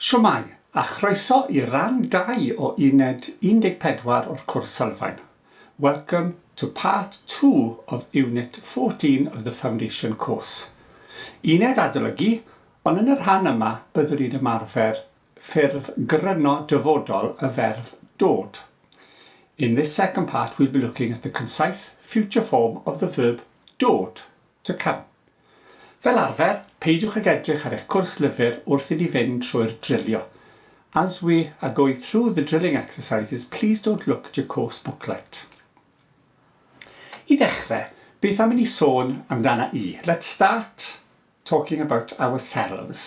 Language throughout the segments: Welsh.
Shwmae, a chroeso i ran 2 o Uned 14 o'r cwrs sylfaen. Welcome to part 2 of Unit 14 of the Foundation course. Uned adolygu, ond yn y rhan yma byddwn ni'n ymarfer ffurf gryno dyfodol y ferf dod. In this second part we'll be looking at the concise future form of the verb dod, to come. Fel arfer, peidiwch ag edrych ar eich cwrs lyfr wrth i ni fynd trwy'r drilio. As we are going through the drilling exercises, please don't look at your course booklet. I ddechrau, beth am i ni sôn amdana i? Let's start talking about ourselves.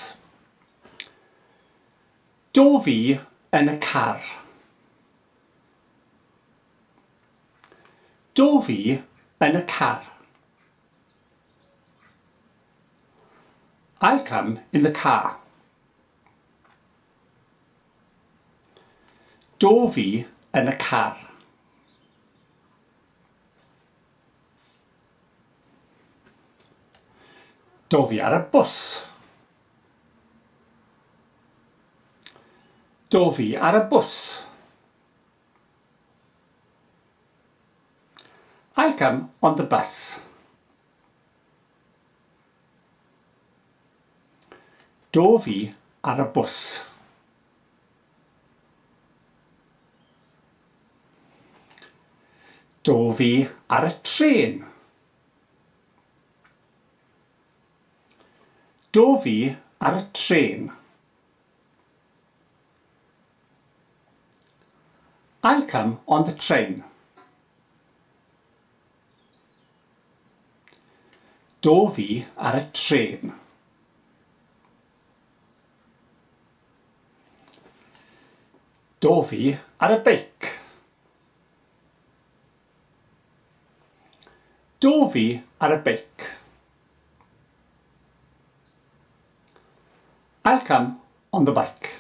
Do fi yn y car. Do fi yn y car. I'll come in the car. Do fi yn y car. Do fi ar y bws. Do fi ar y bws. I'll come on the bus. Do fi ar y bws. Do fi ar y trên. Do fi ar y trên. I'll come on the train. Do fi ar y trên. Do fi ar y beic. Do fi ar y beic. I'll come on the bike.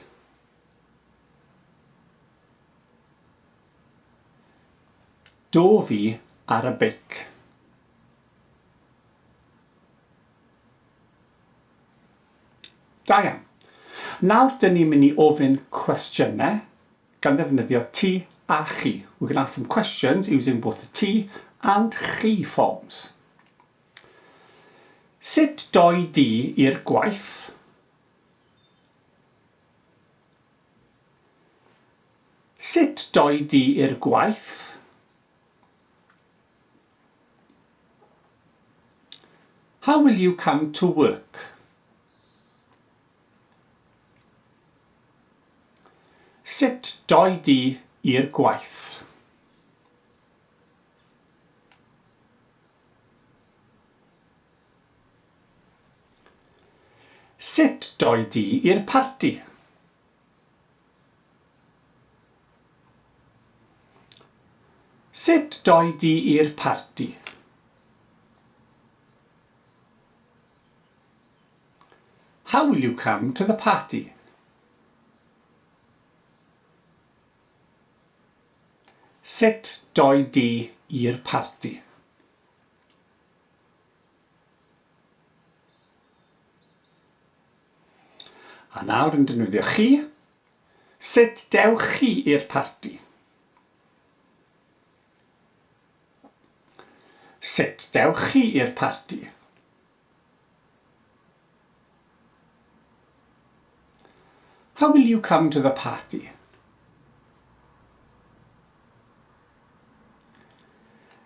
Do fi ar y beic. Da iawn. Nawr dyn ni'n mynd i ofyn cwestiynau gan ddefnyddio ti a chi. We can ask some questions using both the ti and chi forms. Sut doi di i'r gwaith? Sut doi di i'r gwaith? How will you come to work? Sut doi di i'r gwaith? Sut doi di i'r parti? Sut doi di i'r parti? How will you come to the party? Sut doi di i'r parti? A nawr yn defnyddio chi, sut dewch chi i'r parti? Sut dewch chi i'r parti? How will you come to the party?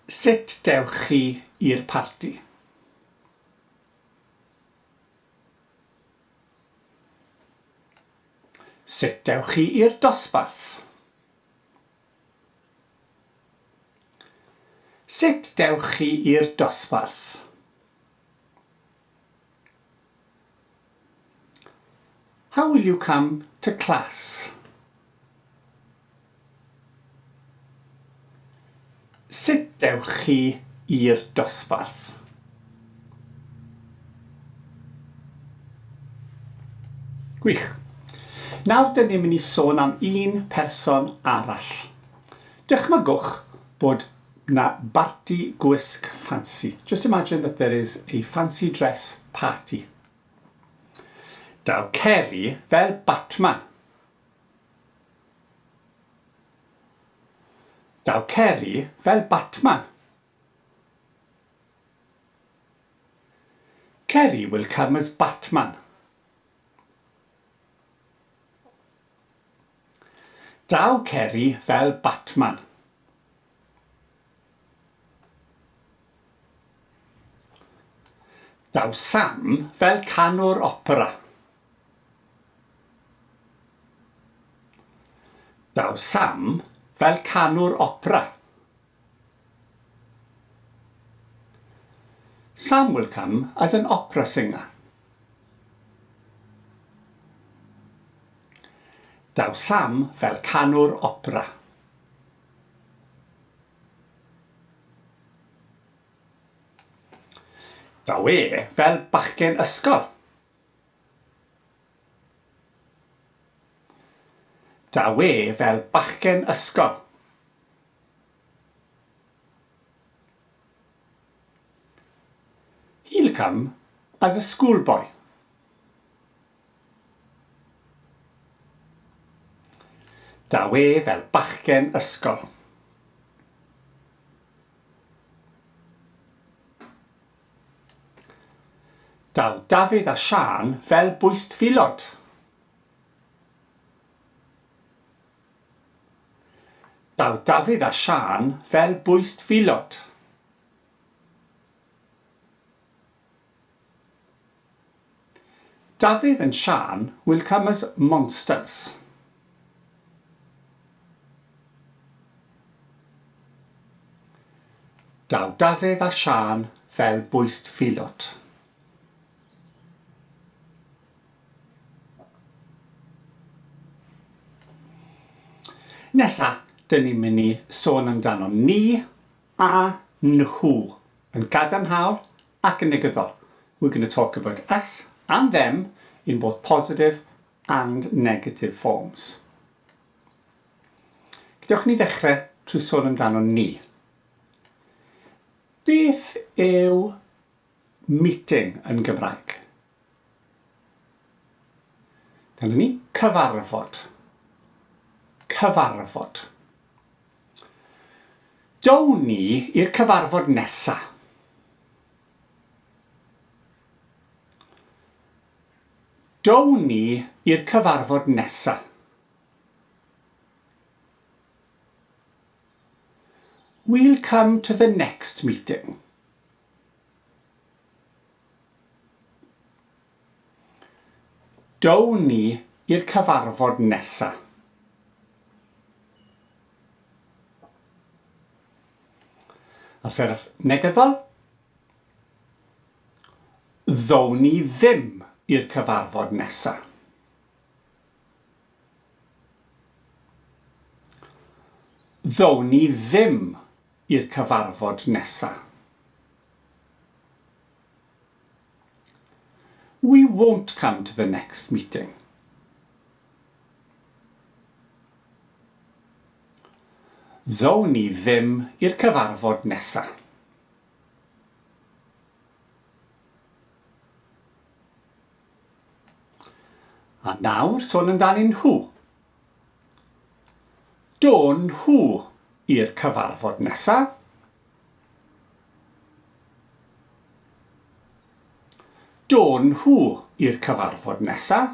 Sut dewch chi i'r parti? Sut dewch chi i'r dosbarth? Sut dewch chi i'r dosbarth? How will you come to class? Sut dewch chi i'r dosbarth? Gwych. Nawr dyn ni'n mynd i sôn am un person arall. Dychmygwch bod 'na barti gwisg ffansi. Just imagine that there is a fancy dress party. Daw Ceri fel Batman. Daw Ceri fel Batman. Ceri will come as Batman. Daw Ceri fel Batman. Daw Sam fel canwr opera. Daw Sam fel canwr opera. Sam will come as an opera singer. Daw Sam fel canwr opera. Daw e fel bachgen ysgol. Daw e fel bachgen ysgol. He'll come as a schoolboy. Daw e fel bachgen ysgol. Daw Dafydd a Siân fel bwystfilod. Daw Dafydd a Siân fel bwystfilod. Dafydd and Siân will come as monsters. Daw Dafydd a Siân fel bwystfilod. Nesa, dyn ni'n mynd i sôn amdano ni a nhw yn gadarnhaol ac yn negyddol. We're going to talk about us and them in both positive and negative forms. Gadewch ni ddechrau trwy sôn amdano ni. Beth yw meeting yn Gymraeg? Dyna ni, cyfarfod. Cyfarfod. Down ni i'r cyfarfod nesa. Down ni i'r cyfarfod nesa. We'll come to the next meeting. Down ni i'r cyfarfod nesa. Ar ffurf negyddol, ddown ni ddim i'r cyfarfod nesa. Ddown ni ddim i'r cyfarfod nesa. We won't come to the next meeting. Ddown ni ddim i'r cyfarfod nesa. A nawr sôn amdanyn nhw. Dôn nhw i'r cyfarfod nesa. Dôn nhw i'r cyfarfod nesa.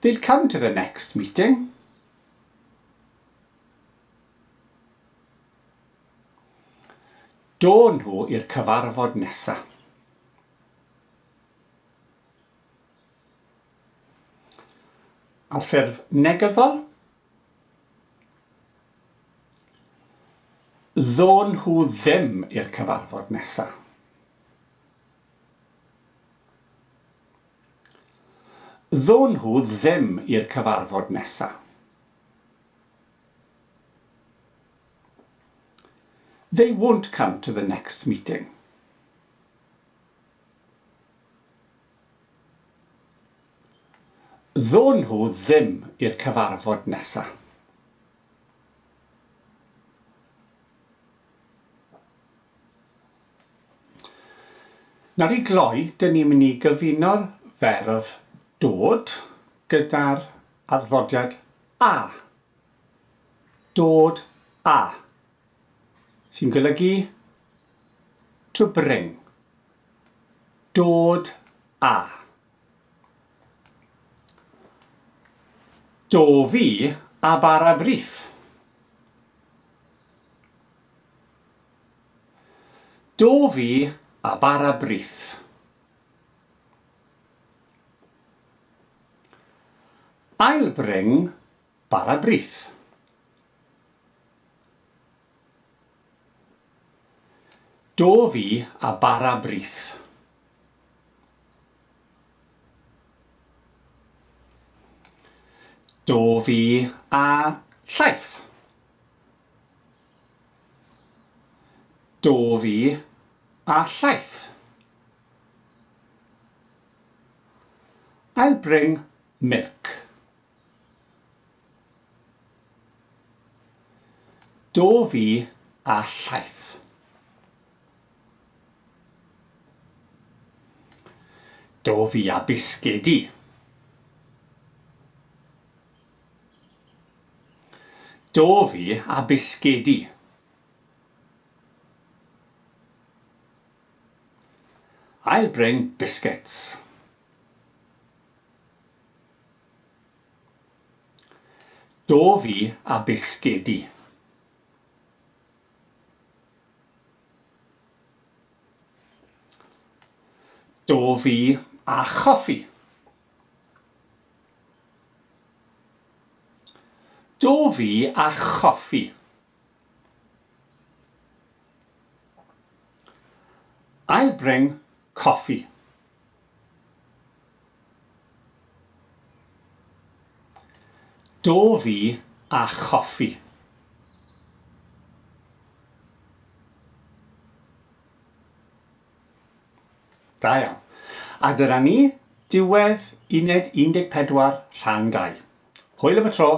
They'll come to the next meeting. Dôn nhw i'r cyfarfod nesa. Ar ffurf negyddol, Ddôn nhw ddim i'r cyfarfod nesa. Ddôn nhw ddim i'r cyfarfod nesa. They won't come to the next meeting. Ddôn nhw ddim i'r cyfarfod nesa. Nawr i gloi, dyn ni'n mynd i gyfuno'r ferf dod gyda'r arddodiad a. Dod a. Sy'n golygu to bring. Dod a. Do fi a bara brith. Do fi a bara brith. I'll bring bara brith. Do fi a bara brith. Do fi a llaeth. Do fi a llaeth. I'll bring milk. Do fi a llaeth. Do fi a bisgedi. Do fi a bisgedi. I'll bring biscuits. Do fi a bisgedi. Do fi a choffi. Do fi a choffi. I'll bring coffee. Do fi a choffi. Da iawn. A dyna ni, diwedd uned 14 rhan 2. Hwyl am y tro!